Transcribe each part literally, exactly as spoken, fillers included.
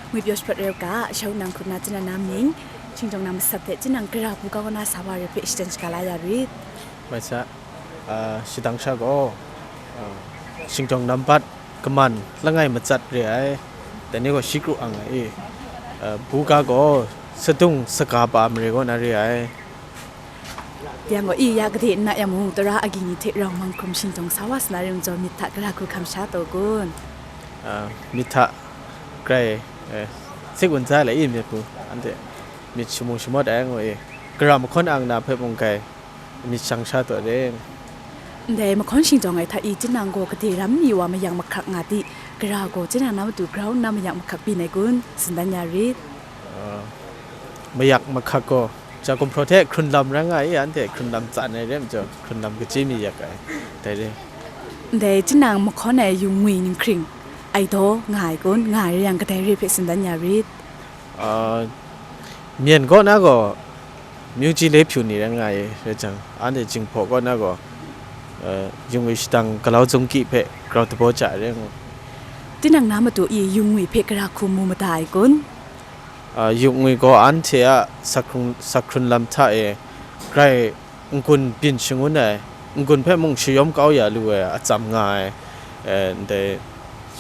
Ngwi pyaw shaprat rai u ga, shau nang hkut na chyanan na mying, shingtawng na matsat hte chyanan gara hku kau na sa wa re hpe shatan shaga la ya rit. Mai sa, ah, shadang sha gaw, ah, shingtawng nambat kaman langai matsat re ai, dai ni gaw shi kru ang ai e, ah, buga gaw sadung saga pa mare kaw na re ai. Yang gaw, i ya gade n na yang mung, tara agyi ni hte rau mang hkrum shingtawng sa wa sa na rim jaw, myit hta gara hku hkam sha taw kun? Ah, myit hta grai, eh, sik wun za le i myit hku, anhte myit shamung shamawt ai ngu i, gara mahkawn ang na hpe mung grai myit shang sha taw re. Ndai mahkawn shingtawng ai hta i, chyanan gaw gade ram mi wa mayak mahkak nga di, gara gaw chyanan na matu grau nna mayak mahkak byin ai kun? Tsun dan ya rit. Ah, mayak mahkak gaw, ja gumhpraw hte hkrun lam rai nga i, anhte hkrun lam tsan ai re majaw, hkrun lam kaji mi yak ai, dai re. Ndai chyanan mahkawn ai yung ngwi ninghkring ai daw nga ai kun? Nga ai rai yang, kadai re hpe tsun dan ya rit. Ah, myen kaw na gaw, myu ji le hpyu ni rai nga ai rai jang, anhte Jinghpaw kaw na gaw, eh, yung ngwi shadang galau zungki hpe grau dabaw ja ai rai ngu. Tinang na matu i yung ngwi hpe gara hku mu mada ai kun? Ah, yung ngwi gaw anhte a sakhkrung, sakhkrun lam hta e grai n-gun byin shangun ai, n-gun hpe mung shayawm kau ya lu ai atsam nga ai, eh, ndai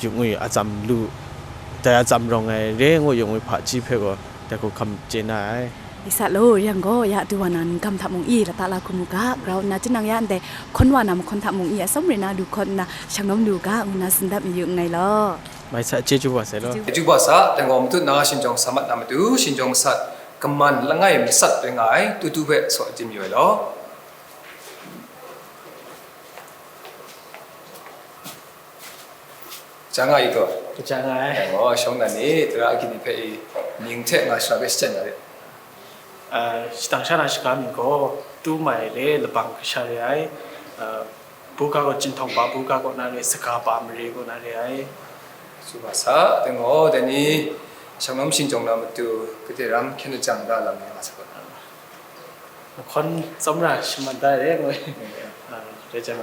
yung ngwi atsam lu, dai atsam rawng ai re ngu yung ngwi hpaji hpe gaw dai hku hkam chye na ai. I sa law, yang gaw ya du wa na ningkam hta mung i lata la hku mu ga, grau nna chyanan ya ndai hkawn wa na mahkawn hta mung i atsawm re na lu hkawn nna shang lawm lu ga, ngu na tsun dat mayu nngai law. Mai sa, chyeju wa sai law. Chyeju wa sa, dai gaw matut na shingtawng sa mat na matu, shingtawng sat, kaman langai matsat rai nga ai, tutu hpe saw tim yu ai law. Kaja nga i gaw? Kaja nga ai. Dai gaw, shawng na ni, tara agyi ni hpe i mying hte nga shara hpe shachyen na re. Ah, shadang sha na shaga myit gaw, tu mai le labang kasha re ai, ah, buga gaw, Jinghpaw pa buga kaw na re, saga pa mare kaw na re ai. Chyeju wa sa, dai gaw, dai ni, shang lawm shingtawng na matu, gade ram hkyen lajang da lam ni nga sa gaw. Mahkawn tsawmra shaman da ai re, ngu ai. Ah, rai jang,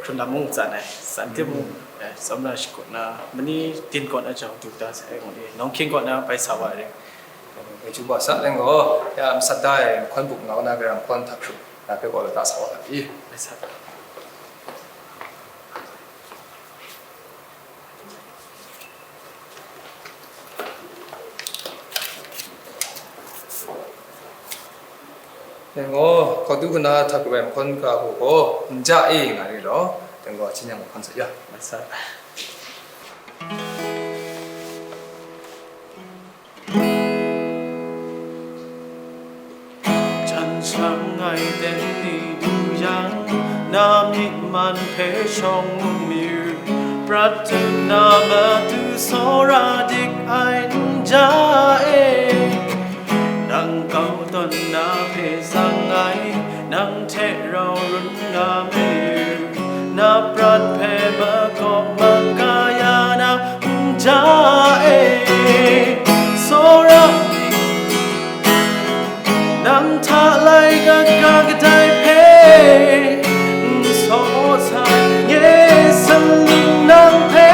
hkrun lam mung tsan ai, tsan tim mung, eh, tsawmra shakut na, mani tin kaw na jang du da sai, ngu ai, nawng hkying kaw na bai sa wa ai re. Chyeju wa sa, dai gaw, ya matsat da ai, mahkawn buk nga na, gara mahkawn hta hkrup na hpe gaw lata sa wa ai. Bai sa. Dai gaw, kaudu kana hta kaba ai mahkawn ga hku gaw, n ja e nga re law, dai gaw, hcin yang mahkawn sa ya. Bai sa. Jan shang ai ten ni du yang, na myit man hpe shawng mu mayu, prat tut na matu tsawra dik ai n ja e. Nang kau tawn na hpe sang ai, nang hte rau run nga mayu, na prat hpe makawp makaya na n ja e. Tsawra nang hta lai kaga kadai hpe n saw sai, nye salum nang hpe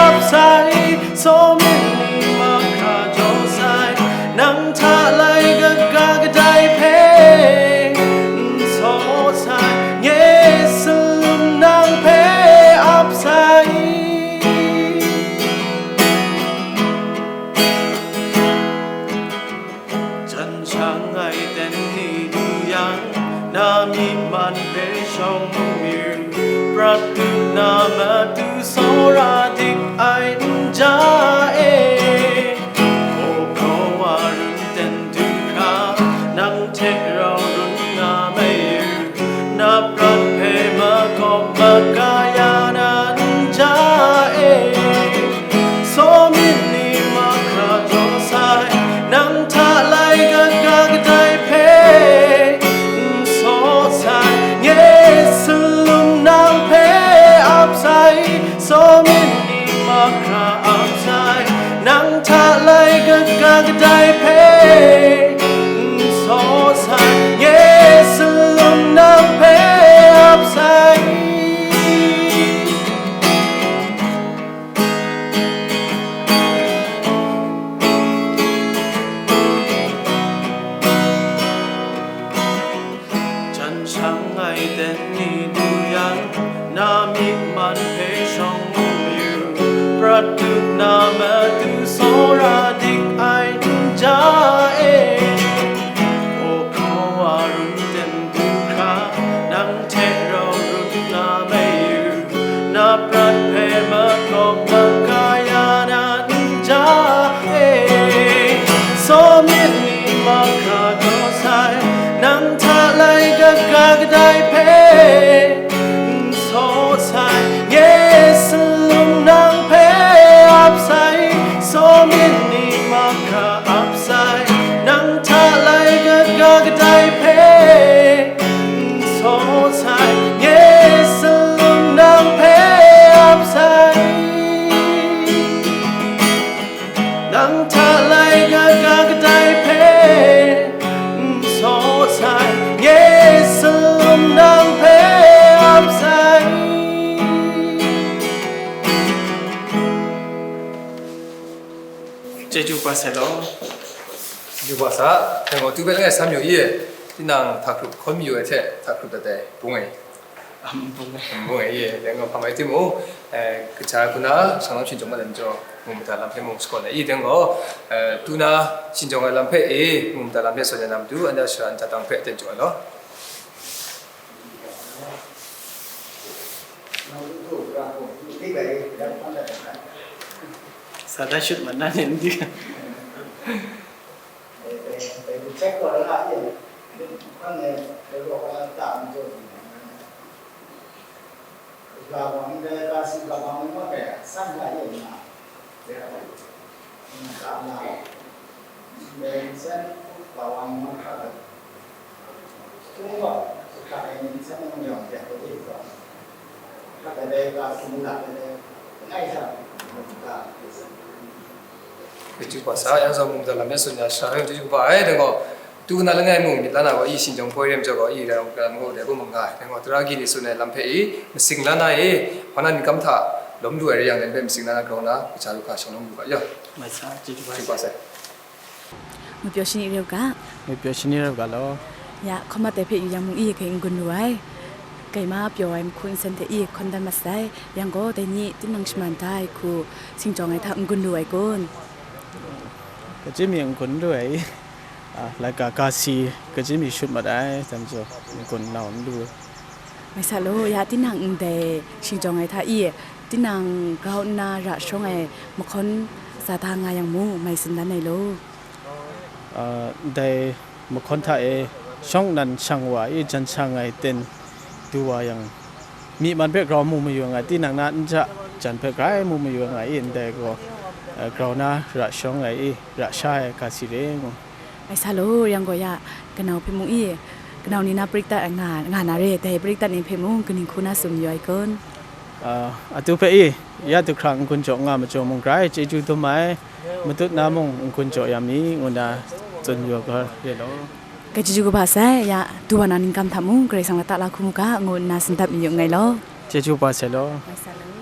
ap sai, tsaw myit ni mahkra jaw sai, nang hta lai kaga kadai hpe n saw sai, nye salum nang hpe ap sai. Jan shang ai ten ni du yang, na myit man hpe shawng mu mayu, prat tut na matu tsawra dik ai n ja e. Hpaw hkraw wa run ten du hkra, nang hte rau run nga mayu, na prat hpe makawp makaya na n ja e. Tsaw myit ni mahkra jaw sai, nang hta lai kaga kadai hpe n saw sai, nye salum nang hpe ap sai, tsaw myit ni mahkra ap sai, nang hta lai kaga kadai hpe n saw sai, nye salum nang hpe ap sai. Hka ap sai, nang hta lai kaga kadai hpe n saw sai, nye salum nang hpe ap sai. Nang hta lai kaga kadai hpe n saw sai, nye salum nang hpe ap sai. Chyeju kaba sai law. Chyeju kaba sa, dai gaw, tu bai langai sam yu i, tinang hta hkrup hkawn mayu ai hte, hta hkrup dat ai bung ai. Am bung ai. Bung ai i, dai gaw, hpa mai timung, eh, kaja ai hku na, shanglawm shingjawng mat ai majaw, mu mada lam hpe mung shakawn ai i, dai gaw, eh, tu na shingjawng ai lam hpe e, mu mada lam hpe sawn ai na matu, anhte a shara nta tang hpe aten jaw ai law. Sa da shut mat na ni n di. Chyeju kaba sa, yang zawn mung lam ya tsun ya, sha yang chyeju kaba ai, dai gaw, tu na langai mung, myit la na gaw, i shingjawng poi rem jaw gaw, i rai gaw, dai bung mung nga ai, dai gaw, tara gyi ni tsun ai lam hpe i, masing la na e, hpa na ningkam hta, lawm lu ai rai yang, dai hpe masing la na grau na, kaja lu hka shanglawm lu ga, ya. Mai sa, chyeju kaba. Chyeju kaba sa. Ngwi pyaw shani rau ga. Ngwi pyaw shani rau ga law. Ya, hkawm mat ai hpe yu yang mung i hkai n gun lu ai. Kai ma pyaw ai mahku nsen hte i hkawn dan mat sai. Yang gaw, dai ni tinang shaman da ai hku, shingjawng ai hta n gun lu ai kun? Kaji mi n gun lu ai i, a, laika kasi kaji mi shut mat ai, dai majaw n gun nau n lu. Mai sa law, ya tinang ndai shingjawng ai hta i, tinang grau nna ra sharawng ai mahkawn sa da nga yang mung, mai tsun dan ai law. Ah, ndai mahkawn hta e shawng nnan shang wa i, jan shang ai ten du wa yang, myi man hpe grau mu mayu nga ai, tinang na n ja jan hpe grai mu mayu nga ai i, ndai gaw, eh, grau na ra shawng ai i, ra sha ai ga si re ngu. Mai sa law, yang gaw ya, kanau hpe mung i, kanau ni na prik dat nga, nga na re, dai prik dat ni hpe mung kaning hku na tsun mayu ai kun? Ah, atu hpe i, ya du hkra n-gun jaw nga majaw mung grai chyeju dum ai, matut na mung n-gun jaw ya mi, ngu na tsun yu ga re law. Ga chyeju kaba sai, ya, du wa na ningkam hta mung, Karai Kasang lata la hku mu ga, ngu nna tsun dat mayu nngai law. Chyeju kaba sai law. Mai sa law.